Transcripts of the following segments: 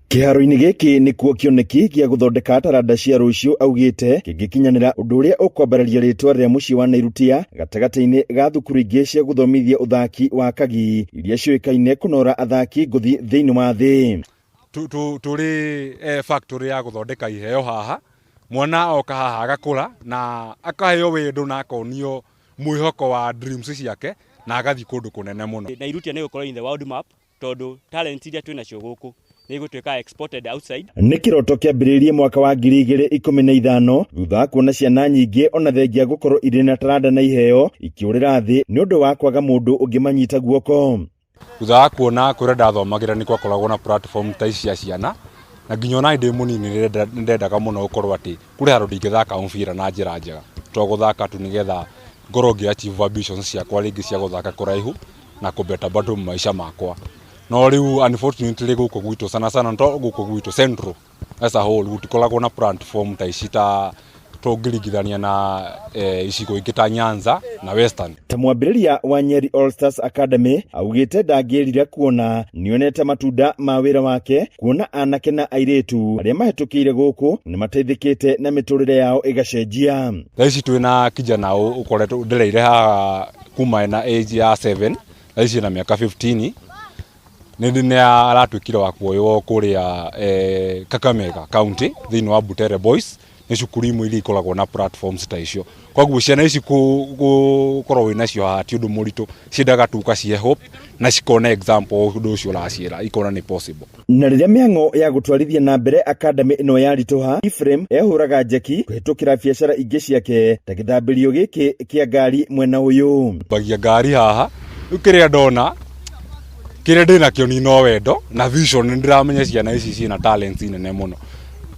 Kĩharo-inĩ gĩkĩ nĩkuo kĩoneki gĩa gũthondeka taranda cia rũciũ augĩte kĩngĩkinyanĩra ũndũ ũrĩa ũkwambararia rĩtwa rĩa mũciĩ wa Nairutia gatagatĩ-inĩ ga thukuru ingĩ cia gũthomithia ũthaki wa kagi iria ciũĩkaine kũnora athaki ngũthi thĩinĩ wa thĩ. Tũrĩ factory ya gũthondeka iheo haha, mwana oka haha agakũra na akaheo wendo na akonio mwĩhoko wa dreams ciake na agathiĩ kũndũ kũnene mũno. Nairutia nĩ gũkorwo in the world map tondũ talent iria twĩ nacio gũkũ nĩ igũtuĩka exported outside. Nĩ kĩroto kĩambĩrĩirie mwaka wa 2015 thutha wa kuona ciana nyingĩ ona thengia gũkorwo irĩ na taranda na iheo ikĩũrĩra thĩ nĩ ũndũ wa kwaga mũndũ ũngĩmanyita guoko. Thutha wa kuona kũrĩa ndathomagĩra nĩ gwakoragwo na platform ta ici cia ciana, na nginya ona ndĩ mũnini nĩ ndendaga mũno gũkorwo atĩ kũrĩ handũ ndingĩthaka mũbira na njĩra njega, to gũthaka tu nĩgetha ngorwo ngĩ achieve ambitions ciakwa rĩngĩ cia gũthaka kũraihu na kũbeta bado maica makwa. No rĩu unfortunately gũkũ gwitũ sana sana to gũkũ gwitũ Central as a whole gũtikoragwo na platform ta ici ta tũngĩringithania na icigo ingĩ ta Nyanza na Western. Ta mwambĩrĩria wa Nyeri All Stars Academy augĩte ndangĩrira kuona nĩonete matunda ma wĩra wake kuona anake na airĩtu arĩa mahĩtũkĩire gũkũ nĩmateithĩkĩte na mĩtũrĩre yao ĩgacenjia. Thaa ici twĩna kijana ũkoretwo ndereire haha kuma ena age ya 7, thaa ici ena mĩaka 15, nĩ aratuĩkire wa kuoywo kũrĩa Kakamega County thĩinĩ wa Butere Boys, nĩ cukuru imwe iria ikoragwo na platforms ta icio. Koguo ciana ici gũkorwo wĩ nacio haha ti ũndũ mũritũ, ciendaga tu ũkacihe hope na cikona example ũndũ ũcio ũraciĩra, ikona nĩ possible. Na rĩrĩa mĩhang'o ya gũtwarithia na mbere academy ĩno yaritũha, Ephraim ehũraga njeki kũhĩtũkĩra biacara ingĩ ciake ta gĩthambĩrio gĩkĩ kĩa ngari mwena ũyũ. Mbagia ngari haha, rĩu kĩrĩa ndona kĩrĩa ndĩnakĩo ni no wendo na vision, nĩ ndĩramenya ciana ici ciĩna talents nene mũno.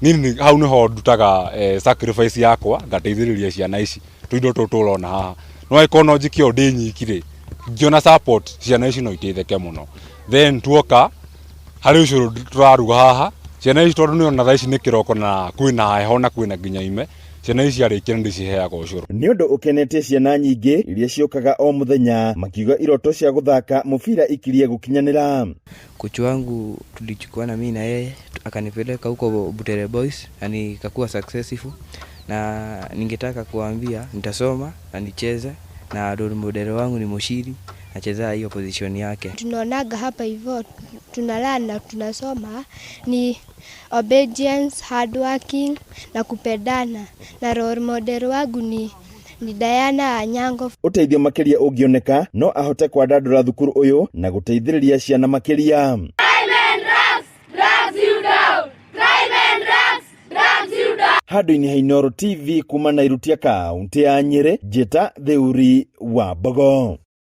Niĩ hau nĩho ndutaga sacrifice yakwa ngateithĩrĩria ciana ici tũindo tũtũ ũrona haha. No angĩkorwo no njĩke ũũ ndĩ nyiki rĩ, ngĩona support ciana ici no iteithĩke mũno. Then tuoka harĩ ũcũrũ tũraruga haha, ciana ici tondũ nĩũrona thaa ici nĩ kĩroko na kwĩna heho na kwĩna nginya ime, ciana ici ciarĩkia nĩ ndĩciheaga ũcũrũ. Nĩ ũndũ ũkenetie ciana nyingĩ iria ciũkaga o mũthenya makiuga iroto cia gũthaka mũbira ikirie gũkinyanĩra. Kocha wangu tulichukuana mimi na yeye akanipeleka huko Butere Boys na nikakuwa successful, na ningetaka kuambia nitasoma na nicheze, na role model wangu ni Mushiri, nacheza hiyo position yake. Tunaonaga hapa hivyo tunalala na tunasoma ni obedience, hard working na kupendana, na role model wangu ni Diana Anyango. Ũteithio makĩria ũngĩoneka no ahote kwandandũra thukuru ũyũ na gũteithĩrĩria ciana makĩria. Handũ-inĩ ha Inooro TV kuma Nairutia kaũntĩ ya Nyĩrĩ, Njĩta Theuri wa Mbogo.